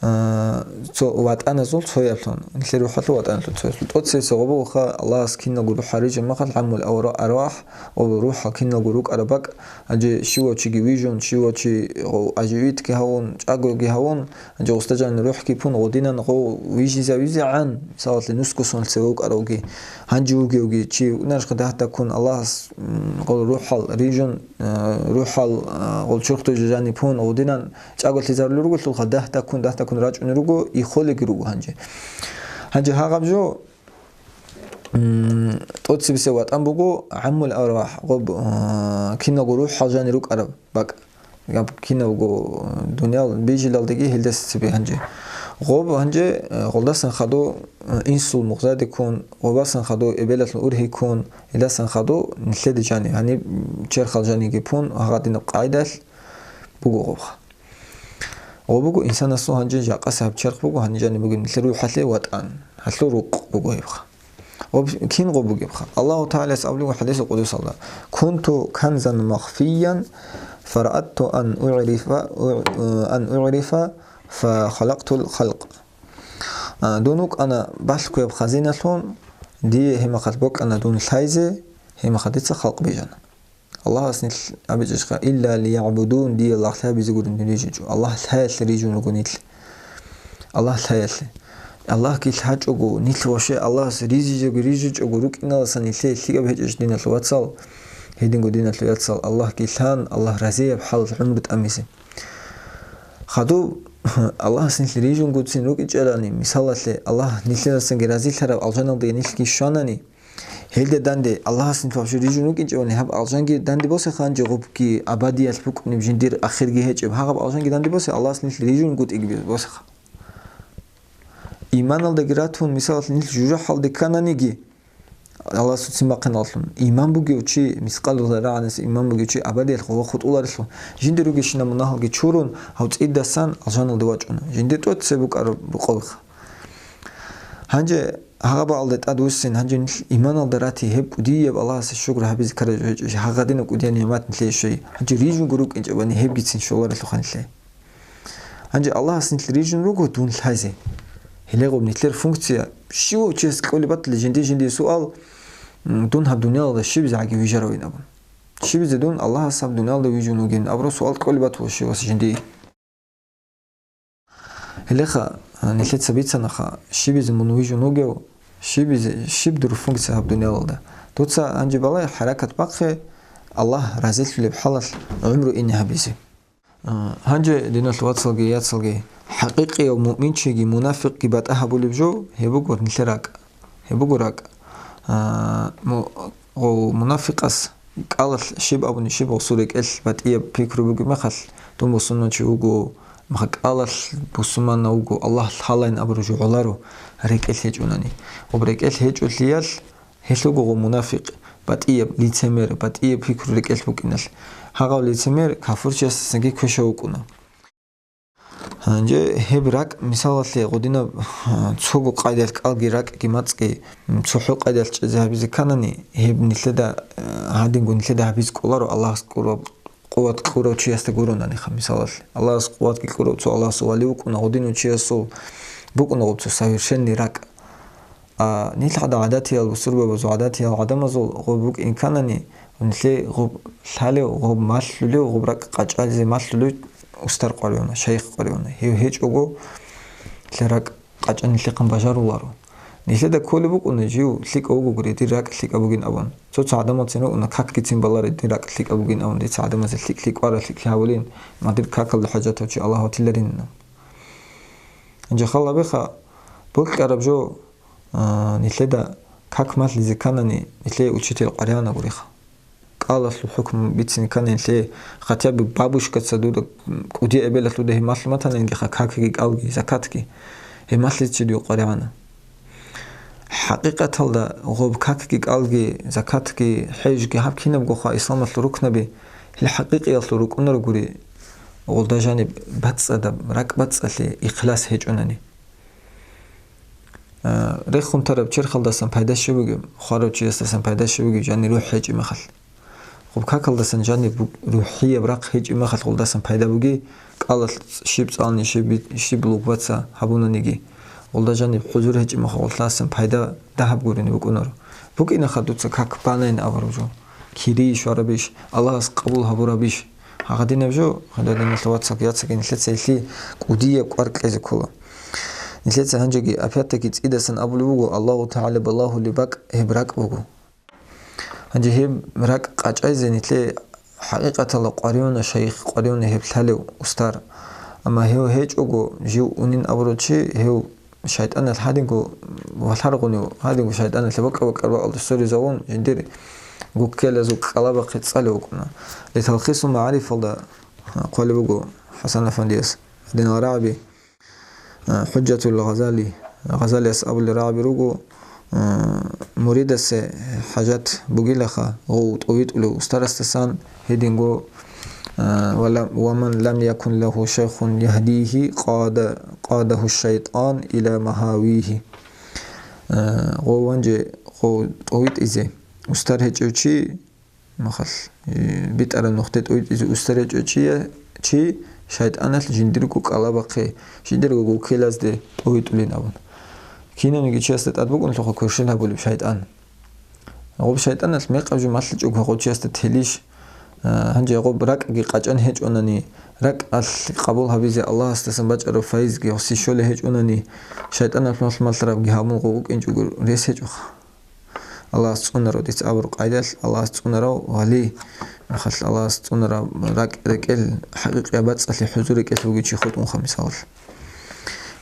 а, цо-, ватӀаназул цояблъун, нилъер рухӀалъул ватӀаналъул цояблъун. ТӀоцебесеб гъоб бугоха, Аллагьас киналго рухӀал рижун махал гӀаммул арва-, арвахӀ, ва рухӀал киналго рукӀараб бакӀ, гьанже щивав чиги вижун, щивав чи, о, аживитги гьавун, чӀагоги гьавун, гьанже устаджан рухӀги пун гъодинан гъов вижизавизегӀан, мисалалъе, нусго соналъ цеве вукӀаравги, гьанже вугевги, чи вукӀунарищха дагь-дагьккун Аллагьас, м, гъол рухӀал рижун, э, рухӀал, э, гъол чурхдуз жани пун гъодинан чӀаголъизарулел ругелъулха, дагь-дагьккун, дагь-дагьккун рачӀунел руго, ихолеги руго гьанже. Гьанже гьагъаб жо, м, тӀоцебесеб ватӀан буго гӀаммул арвахӀ, гъоб, э, киналго рухӀал жани рукӀараб бакӀ. Гьаб киналго, э, дуниял бижилалдеги гьелдаса цебе гьанже. Гъоб гьанже, э, гъолдасан хадув, э, инсул мугъзаде ккун, гъобасан хадув эбелалъул ургьи ккун, гьелдасан хадув нилъеде жани, гьаниб черхал жаниги пун, гьагъадинаб къайдалъ буго гъобха. Гъо буго инсанасул гьанже жакъасеб гьаб черх буго, гьаниб жаниб бугеб нилъер рухӀалъе ватӀан, гьалъул рукъ буго гьебха. Гъоб кин гъо бугебха? Аллагьу ТагӀалаяс абулеб хӀадисул къудусалда: «Кунту канзан махфиян, фараадту ан угӀрифа, у-, ан угӀрифа, فخلقت الخلق. А, дун вукӀана балъгояб хазиналъун, дие гьеб мехалъ бокьана дун лъайзе, гьеб мехалъ дица халкъ бижана. Аллагьас нилъ абичӀищха, илла лиягӀбудун, дие лагълъи гьабизе гурин дун рижичӀо. Аллагь лъаялъе рижун руго нилъ. Аллагь лъаялъе. Аллагьги лъачӀого, нилъ вообще Аллагьас рижичӀого, рижичӀого рукӀиналдасан нилъее лъикӀаб гьечӀищ, диналъул вацал, гьединго, диналъул яцал, Аллагьги лъан, Аллагь разияб хӀал гӀумру тӀамизе. Хадуб, Аллагьас нилъ рижунгуцин рукӀичӀарани, мисалалъе, Аллагь нилъерасанги разилъараб алжаналде нилъги щванани, гьелде данде Аллагьас нилъ вообще рижун рукӀинчӀевани, гьаб алжанги данде босеха, гьанже гъубги абадиялъ букӀунеб жиндир ахирги гьечӀеб, гьагъаб алжанги данде босе, Аллагьас нилъ рижунгутӀиги босеха. Иманалдаги ратун, мисалалъе, нилъ жужахӀалде ккананиги, Аллагьасул ццин бахъиналлъун, иман бугев чи, мискъал зарагӀанас иман бугев чи абадиялъ гъова хутӀуларелъул, жиндир ругещинаб мунагьалги чурун, гьав цӀидасан алжаналде вачӀуна. Жиндир тӀоцебе букӀараб рукъовиха. Гьанже гьагъаб гьалде тӀадвуссин, гьанже нилъ иманалда рати гьеб кӀудияб Аллагьасе шукру гьабизе ккараб жо гьечӀищ, гьагъадинаб кӀудияб нигӀмат нилъее щвей. Гьанже рижунго рукӀинчӀебани гьебгицин щоларелъулха нилъее. Гьанже Аллагьас нилъ рижун руго дун лъазе. Гьеле гъуб нилъер функция, щивав чияс кьолеб батали жинди-жиндие суал, м, дун гьаб дуниялалда щибизе гӀаги вижаравин абун. Щибизе дун Аллагьас гьаб дуниялда вижун вугин абураб суал кьолеб батула щивас жиндие. Гьелеха, а, нилъеца бицанаха, щибизе мун вижун вугев, щибизе, щиб дур функция гьаб дуниялалда. Дуца гьанже балай хӀаракат бахъе, Аллагь разилъулеб хӀалалъ гӀумру ине гьабизе. А, гьанже, диналъ вацалги яцалги, хӀакъикъияв муъминчиги мунафикъги батӀа гьабулеб жо, гьеб буго нилъер ракӀ. Гьеб буго ракӀ. А, му-, гъов мунафикъас кӀалалъ щиб абуни щиб гъосул рекӀелъ батӀияб пикру бугеб мехалъ, дун бусурманчи вуго, меха кӀалалъ бусурманав вуго, Аллагь лъалайин абураб жо гӀоларо, рекӀелъ гьечӀунани. Гъоб рекӀелъ гьечӀолъиялъ, гьелъ вуго гъов мунафикъ, батӀияб лицемер, батӀияб пикру рекӀелъ букӀиналъ. Гьагъав лицемер кафурчиясдасанги квешав вукӀуна. Гьанже гьеб ракӀ, мисалалъе, гъудинаб, а, цого къайдалъ кӀалги ракӀги мацӀги, м, цохӀо къайдалъ чӀезе гьабизе кканани, гьеб нилъеда, а, гьадинго нилъеда гьабиз кӀоларо Аллагьас кьураб, къуват кьурав чиясда гуронаниха, мисалалъе. Аллагьас къуватги кьурав цо Аллагьасул вали вукӀуна, гъудинав чиясул букӀуна гъуб цо совершенный ракӀ. А, нилъ гӀада-, гӀадатиял бусурбабазул, гӀадатиял гӀадамазул гъуб букӀин кканани, нилъее гъуб лъалев, гъуб малъулев, гъуб ракӀ къачӀализе малъулев устар къваригӀуна, шайх къваригӀуна. Гьев гьечӀого, нилъер ракӀ къачӀа нилъехъан бажаруларо. Нилъеда кколеб букӀуна, жив лъикӀав вугогури, дир ракӀ лъикӀаб бугин абун. Цо-цо гӀадамалцин рукӀуна, какгицин балари, дир ракӀ лъикӀаб бугин абун, дица гӀадамазе лъикӀ-лъикӀ вара, лъикӀлъи гьавулин, ма дир какалда хӀажатав чи Аллагь ватиларинна. Гьанже хал гьабеха, бокьараб жо, а, нилъеда как малъизе кканани, нилъее учитель къваригӀуна гуриха. КӀалалъул хӀукму бицин ккани нилъее, хотя бы бабушкаца дуда, кӀуди эбелалъ дуда гьеб малъун батанингиха, какги кӀалги, закатги, гьеб малъизе чи дуе къваригӀуна. ХӀакъикъаталда гъоб какги кӀалги, закатги, хӀежги гьаб кинабгоха исламалъул рукнаби, гьел хӀакъикъиялъул рукӀунарогури, гъолда жаниб бацӀцӀадаб, ракӀбацӀцӀалъи, ихлас гьечӀунани. А, рехун тараб черхалдасан пайда щиб бугеб, хварав чиясдасан пайда щиб бугеб, жанир рухӀ гьечӀеб мехалъ? Гъуб какалдасан жаниб буг-, рухӀияб рахъ гьечӀеб мехалъ гъолдасан пайда буги, кӀалалъ щиб цӀални, щиб би-, щиб лугбаца гьабунаниги, гъолда жаниб хӀузур гьечӀеб мехалъ гъолъасан пайда дагьаб гурони букӀунаро. БукӀинаха дуца как банайин абураб жо. Кири щварабищ, Аллагьас къабул гьабурабищ? Гьагъадинаб жо, гьададиналъ вацаг яцаги нилъеца гьелъи кӀудияб кӀвар кьезе ккола. Нилъеца гьанжеги, опять-таки, цӀидасан абулеб буго, Аллагьу ТагӀала балагьулеб бакӀ гьеб ракӀ буго. Гьанже гьеб ракӀ къачӀайзе нилъее хӀакъикъаталда къваригӀуна шайх, къваригӀуна гьеб лъалев устар. Амма гьев гьечӀого, жив унин абурав чи, гьев шайтӀаналъ гьадинго валъаргъунев, гьадинго шайтӀаналъе бакӀа-бакӀараб бакӀалда соризавун, жиндир гуккелазул кӀалабахъе цӀалев вукӀуна. Ле Талхисул магӀарифалда хъвалеб буго ХӀасан Афандияс, гьадинал рагӀаби, а, ХӀужжатул Гъазали, Гъазалияс абулел рагӀаби руго, а, муридасе хӀажат бугилаха, гъов тӀовитӀулев устарасдасан, гьединго, а, ва ла-, «Ва ман лам якун лагьу шайхун ягьдигьи, къада-, къадагьу шайтӀан иля магьавигьи». А, гъов ванже, гъов тӀовитӀизе устар гьечӀев чи, махалъ, э, битӀараб нухде тӀовитӀизе устар гьечӀев чия-, чи, ШайтӀаналъ жиндирго кӀалабахъе, жиндирго гуккелазде тӀовитӀулин абун. Кинавниги чиясда тӀад букӀунлъухъа кверщел гьабулеб шайтӀан. Гъуб шайтӀаналъ мекъаб жо малъичӀого гъов чиясда телищ? А, гьанже гъуб ракӀги къачӀан гьечӀонани, ракӀалъ къабул гьабизе Аллагьасдасан бачӀараб файизги гъуси щолей гьечӀонани, шайтӀаналъ малъ-малъарабги гьабун гъов вукӀинчӀого рес гьечӀоха. Аллагьас цӀунарав дица абураб къайдалъ, Аллагьас цӀунарав вали, мехалъ Аллагьас цӀунараб ракӀ-, рекӀел хӀакъикъияб бацӀцӀалъи хӀузур рекӀелъ вугев чи хутӀунха, мисалалъ.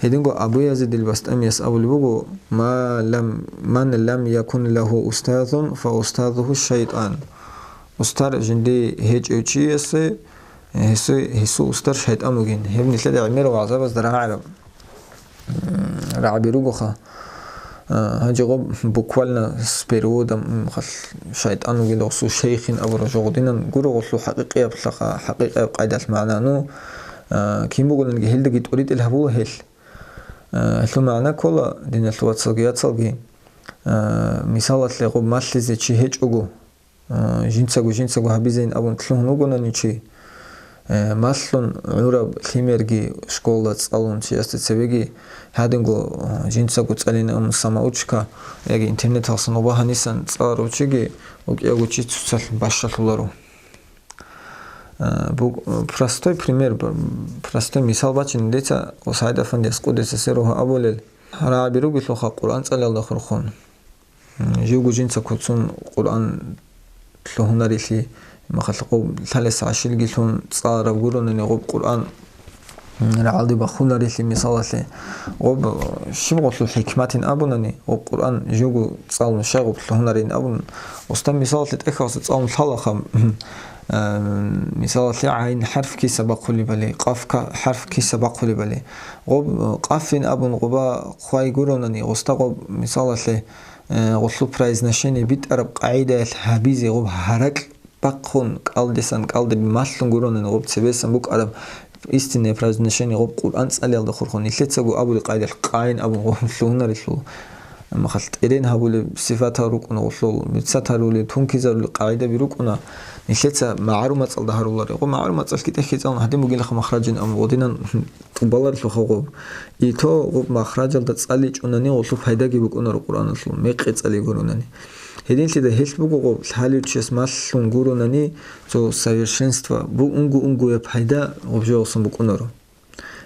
Гьединго Абу Язидил Бастамияс абулеб буго: «Ма лам, ман лам якун лагьу устазун, фа устазуху шайтӀан». Устар жинди гьечӀев чиясе, гьесу-, гьесул устар шайтӀан бугин. Гьеб нилъеда гӀемерал вагӀзабазда рагӀараб, м, рагӀаби ругоха. А, гьанже гъоб буквально с переводом, м, хал-, шайтӀан вугила гъусул шейхин абураб жо гъудинан гуро гъулъул хӀакъикъияб лъаха-, хӀакъикъияб къайдалъ магӀна. Ну, а, кин бугониги гьелдаги тӀуритӀел гьабула гьелъ. А, гьелъул магӀна ккола, диналъул вацалги яцалги, а, мисалалъе, гъоб малъизе чи гьечӀого, а, жинцаго-жинцаго гьабизейин абун лъугьун вугонани чи, э, малъун гӀураб лъимерги школалда цӀалун чиясда цебеги гьадинго, а, жинцаго цӀалин абун самоучка яги интернеталъусан ва гьанисан цӀаларав чиги вукӀиго чи цоцалъ бащалъуларо. А, буг-, простой пример, б-, простой мисал бачина дица, ва СагӀид Афандияс къуддиса сирругьу абулел, рагӀаби ругелъулха Къуръан цӀалиялда хурхун. М, живго жинца куцун Къуръан лъугьунарелъи, махалъ гъоб лъалес гӀашилги лъун цӀалараб гуронани гъоб Къуръан, м, рагӀалде бахунарелъи мисалалъе, гъоб щиб гъолъул хӀикматин абунани, гъоб Къуръан живго цӀалун щай гъоб лъугьунарин абун, устан мисалалъе тӀехьалса цӀалун лъалаха, м, мисалалъе гӀайн хӀарф киса бахъулебали, къаф ка-, хӀарф киса бахъулебали. Гъоб, къафин абун гъоба хъвай гуронани, гъоста гъоб мисалалъе, э, гъулъул произношение битӀараб къагӀидаялъ гьабизе гъоб гьаракь бахъун, кӀалдисан кӀалдиб малъун гуронани гъоб цебесан букӀараб истинное произношение гъоб Къуръан цӀалиялда хурхун, нилъецаго абулеб къайдалъ къайн абун гъоб лъугьунарелъул. Амма хал тӀерен гьабулеб сифатал рукӀуна гъулъул, мицат гьарулеб, тункизарулеб къагӀидаби рукӀуна, нилъеца магӀарул мацӀалда гьарулари. Гъо магӀарул мацӀалъги тӀехьги цӀалун гьадин бугилаха махраджин, амма гъодинан тӀубаларелъулха гъоб. Ито гъоб махраджалда цӀаличӀунани гъулъул пайдаги букӀунаро Къуръаналъул, мекъи цӀали гуронани. Гьединлъида гьелъ буго гъоб лъалев чияс малъун гуронани цо совершенство, бу-, унго-унгояб пайда гъоб жо гъолъун букӀунаро.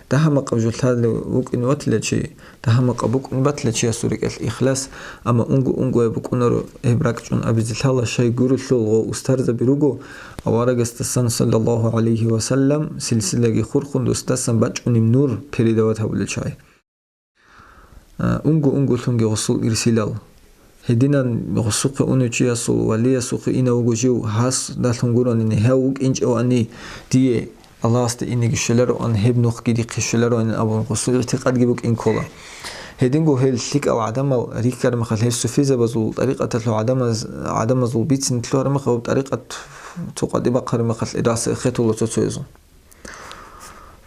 Дагьа-макъаб жо лъалев вукӀине ватила чи, дагьа-макъаб букӀине батила чиясул рекӀелъ ихлас, амма унго-унгояб букӀунаро гьеб ракӀчӀун абизе лъала, щай гурелъул гъо устарзаби руго аварагасдасан, саллаллагьу гӀалайгьи ва саллам, силсилаги хурхун досдасан бачӀунеб нур передавать гьабулел чагӀи. А, унго-унголъунги гъусул ирсилал. Гьединан гъусухъе унев чиясул валиясухъе инав вуго жив, гьасдалъун гуронани, гьав вукӀинчӀевани, дие Аллагьасда инеги щвелароан, гьеб нухги дихъе щвелароан абун гъусул игӀтикъадги букӀин ккола. Гьединго гьел лъикӀал гӀадамал рихьараб мехалъ, гьел суфизабазул тӀарикъаталъул гӀадамаз-, гӀадамазул бицине лъугьараб мехалъ, гьаб тӀарикъат цо къватӀиб бахъараб мехалъ, ираса эхетула цо-цоязул.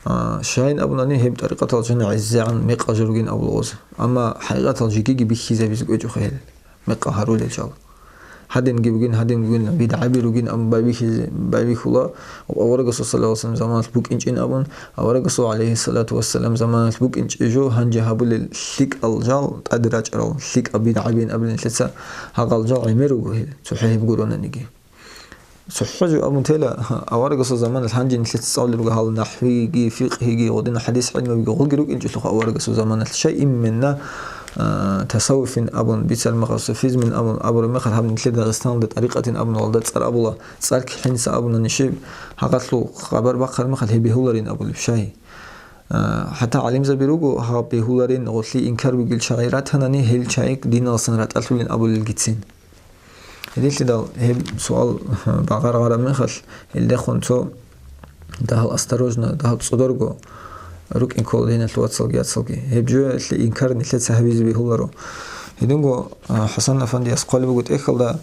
А, щайин абунани, гьеб тӀарикъатал жана гӀезегӀан мекъал жо ругин абула гъоз. Амма хӀакъикъатал жигиги бихьизабизе кӀвечӀоха гьел мекъал гьарулел жал. Гьадинги бугин, гьадин бугин, бидгӀаби ругин абун байбихьизе, байбихьула, аварагасул саллаллагьу гӀалайгьи ва саллам заманалъ букӀинчӀин абун, аварагасул гӀалайгьиссалату вассалам заманалъ букӀинчӀей жо гьанже гьабулел лъикӀал жал тӀаде рачӀарал, лъикӀал бидгӀабин абулел нилъеца гьагъал жал гӀемер руго гьел, цохӀо гьеб гуронаниги. ЦохӀо жо абун тела, аварагасул заманалъ гьанже нилъеца цӀалулел руго гьал нахӀвиги, фикъгьиги, гъодин хӀадис гӀилмабиги гъоги рукӀинчӀелъулха аварагасул заманалъ. Щай именно, а, тасаввуфин абун, бицараб мехалъ суфизмин абун, абураб мехалъ гьаб нилъеда Дагъистаналда тӀарикъатин абуналда цӀар абула, цӀар кихӀинса абуна нишиб, гьагъалъул хабар бахъараб мехалъ гьеб бегьуларин абулеб щай? А, хӀатта гӀалимзаби руго, гьаб бегьуларин, гъолъи инкар бугел чагӀи ратанани, гьел чагӀи диналсан ратӀалъулин абулелгицин. Гьединлъидал гьеб суал багъаргъараб мехалъ, гьелдехун цо дагьал осторожно, дагьал цӀодарго рукӀин ккола диналъул вацалги яцалги. Гьеб жоялъе инкар нилъеца гьабизе бегьуларо. Гьединго, а, ХӀасан Афандияс хъвалеб буго тӀехьалда,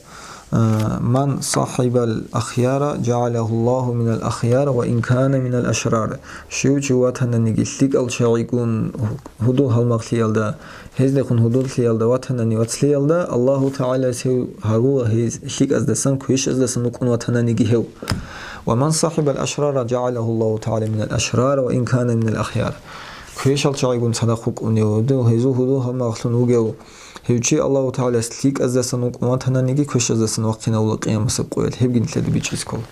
а, «Ман сахӀибал ахяра, жагӀалагьуллагьу минал ахяр ва ин кана минал ашрар». Щив чи ватананиги лъикӀал чагӀигун гьудул-гьалмагълъиялда, гьездехун гьудуллъиялда ватанани вацлъиялда, Аллагьу ТагӀалас гьев гьарула гьез лъикӀаздасан, квешаздасан вукӀун ватананиги гьев. «Ва ман сахибал ашрара жагӀалаху Аллагьу тагӀала минал ашрар ва ин кана минал ахяр». Квешал чагӀигун цадахъ вукӀунев, гьудул, гьезул гьудул-гьалмагълъун вугев, гьев чи Аллагьу тагӀалас лъикӀаздасан вукӀун ватананиги, квешаздасан вахъинавула къиямасеб къоялъ, гьебги нилъеда бичӀчӀизе ккола.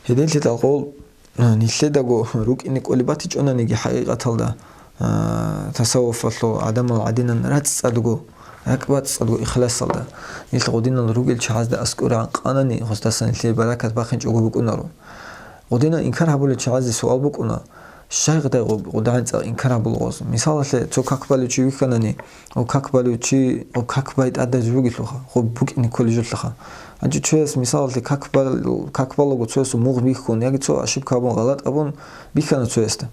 Гьединлъидал гъол, а, нилъедаго рукӀине кӀолеб батичӀонаниги хӀакъикъаталда, а, тасаввуфалъул гӀадамал гӀадинан рацӀцӀадго, ракӀбацӀцӀадго ихласалда, нилъ гъодинал ругел чагӀазда аскӀор гӀанкъанани, гъосдасан нилъее баракат бахинчӀого букӀунаро. Гъодинан инкар гьабулел чагӀазде суал букӀуна, щай гъдай гъоб-, гъодагӀин цӀакъ инкар гьабула гъоз? Мисалалъе, цо как балев чи вихьанани, гъоб как балев чи, гъоб как бай тӀадаб жо бугелъулха, гъоб букӀине кколеб жолъаха. Гьанже цояс, мисалалъе, как бал-, как балаго цоясул мугъ бихьун яги цо ошибка абун, гъалатӀ абун бихьана цоясда.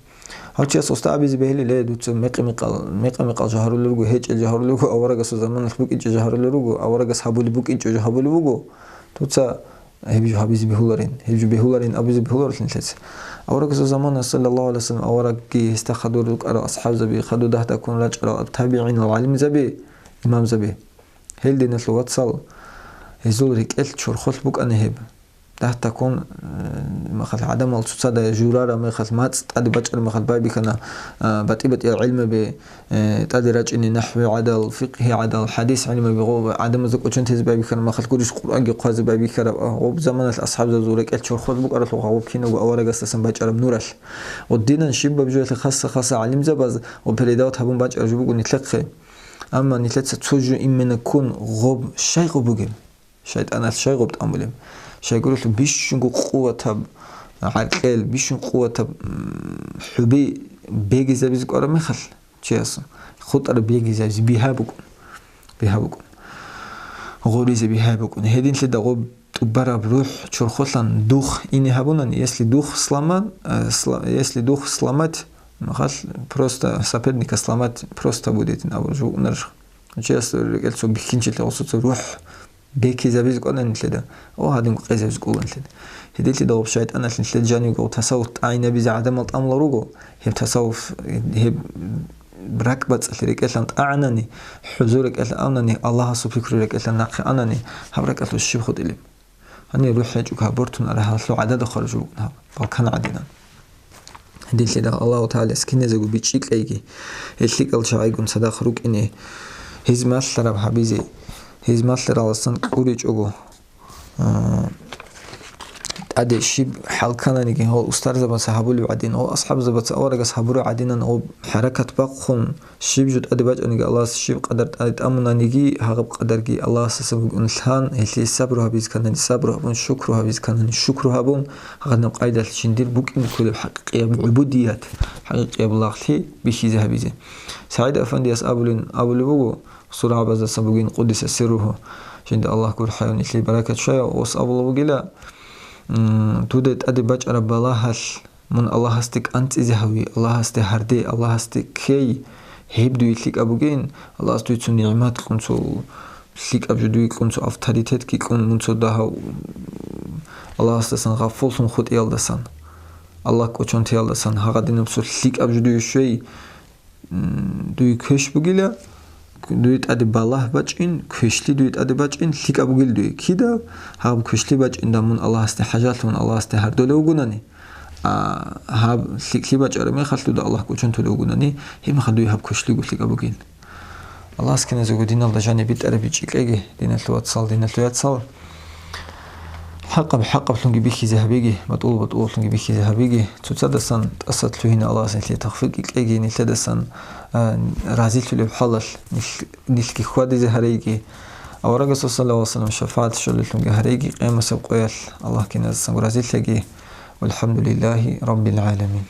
Гьав чияс гъосда абизе бегьилила, дуца мекъи-мекъал, мекъи-мекъал жо гьарулел руго, гьечӀел жо гьарулел руго, аварагасул заманалъ букӀинчӀеб жо гьарулел руго, аварагас гьабулеб букӀинчӀеб жо гьабулеб буго, дуца гьеб жо гьабизе бегьуларин, гьеб жо бегьуларин абизе бегьуларилъ нилъеца. Аварагасул замана, саллаллагьу гӀалайгьи ва саллам, аварагги, гьесда хадур рукӀарал асхӀабзаби, хадур дагьдаккун рачӀарал табигӀинал гӀалимзаби, имамзаби. Гьел, диналъул вацал, гьезул рекӀелъ чорхолъ букӀана гьеб. Дагьдаккун, э, мехалъ гӀадамал цоцазда журараб мехалъ, мацӀ тӀаде бачӀараб мехалъ байбихьана, э, батӀи-батӀиял гӀилмаби, э, тӀаде рачӀине, нахӀви гӀадал, фикъгьи гӀадал, хӀадис гӀилмаби, гъо-, гӀадамазда кӀочон тезе байбихьараб мехалъ гурищ, Къуръанги хъвазе байбихьараб, а, гъоб заманалъ асхӀабзабазул рекӀелъ чорхолъ букӀаралъулха гъоб кинабго аварагасдасан бачӀараб нуралъ. Гъодинан щибаб жоялъе хаса-хаса гӀалимзабаз гъоб передавать гьабун бачӀараб жо буго нилъехъе. Амма нилъеца цо жо именно ккун гъоб щай гъоб бугеб? ШайтӀаналъ щай гъоб тӀамулеб? Щайгурелъул бищунго къуватаб гӀаркьел, бищун къуватаб, м, хӀуби бегизабизе кӀвараб мехалъ чиясул, хутӀараб бегизабизе бигьа букӀун. Бигьа букӀун. Гъоризе бигьа букӀун. Гьединлъидал гъоб тӀубараб рухӀ чорхолъан дух ине гьабунани, если дух сломан, э, сла-, если дух сломать, махалъ просто соперника сломать просто будет, абураб жо букӀунарищ. Чияс рекӀел цо бихьинчилъи гъосуца рухӀ бекизабизе кӀвана нилъеда, о, гьадинго къезабизе кӀула нилъеда. Гьединлъидал гъоб шайтӀаналъ нилъеда жанивго тасаввуф тӀагӀинабизе гӀадамал тӀамулел руго, гьеб тасаввуф, гьеб ракӀбацӀцӀалъи рекӀелъан тӀагӀинани, хӀузур рекӀелъ анани, Аллагьасул пикру рекӀелъан нахъе анани, гьаб ракӀалъулъ щиб хутӀилеб? Гьанир рухӀ гьечӀого гьаб бортун арагьалъул гӀадада хвараб жо букӀун гьаб, балкан гӀадинан. Гьединлъидал Аллагьу ТагӀалас киназего бичӀчӀи кьейги, гьел лъикӀал чагӀигун цадахъ рукӀине, гьез малъараб гьабизе, гьез малъаралдасан кӀуричӀого, а, тӀаде щиб хӀалкананиги, гьол устарзабаца гьабулеб гӀадин, гьол асхӀабзабаца аварагас гьабураб гӀадинан гъоб хӀаракат бахъун, щиб жо тӀаде бачӀаниги, Аллагьас щиб къадар тӀаде тӀамунаниги, гьагъаб къадарги Аллагьасдасан бугун лъан, гьелъие сабру гьабизе кканани сабру гьабун, шукру гьабизе кканани шукру гьабун, гьагъадинаб къайдалъ жиндир букӀине кколеб хӀакъикъияб гӀубудият, хӀакъикъияб лагълъи бихьизе гьабизе. СагӀид Афандияс абулин, абулеб буго, сургӀабаздасан бугин къуддиса сирругьу, жинда Аллагь гурхӀаяв, нилъее баракат щваяв, ос абулеб бугила, м, дуда тӀаде бачӀараб балагьалъ мун Аллагьасде кӀанцӀизе гьави, Аллагьасде гьарде, Аллагьасде ккей, гьеб дуе лъикӀаб бугин, Аллагьас дуе цо нигӀмат кьун, цо лъикӀаб жо дуе кьун, цо авторитетги кьун, мун цо дагьав Аллагьасдасан гъафуллъун хутӀиялдасан, Аллагь кӀочон теялдасан, гьагъадинаб цо лъикӀаб жо дуе щвей, м, дуе квеш бугила, дуе тӀаде балагь бачӀин, квешлъи дуе тӀаде бачӀин, лъикӀаб бугил дуе. Кида гьаб квешлъи бачӀинда мун Аллагьасде хӀажалъун, Аллагьасде гьардолев вугунани, а, гьаб лъикӀлъи бачӀараб мехалъ дуда Аллагь кӀочон толев вугунани, гьебмехалъ дуе гьаб квешлъиго лъикӀаб бугин. Аллагьас киназего диналда жаниб битӀараб бичӀчӀи кьеги, диналъул вацал, диналъул яцал. ХӀакъаб хӀакъаблъунги бихьизе гьабиги, батӀул-батӀулалъунги бихьизе гьабиги, цоцадасан тӀаса лъугьине Аллагьас нилъее тавфикъ кьеги, нилъедасан, а, разилъулеб хӀалалъ нилъ-, нилъги хьвадизе гьареги, аварагасул саллаллагьу гӀалайгьи ва саллам шафагӀат щолеллъунги гьареги, къиямасеб къоялъ Аллагь киназасанго разилъеги. ВалхӀамдулиллагьи раббил гӀаламин.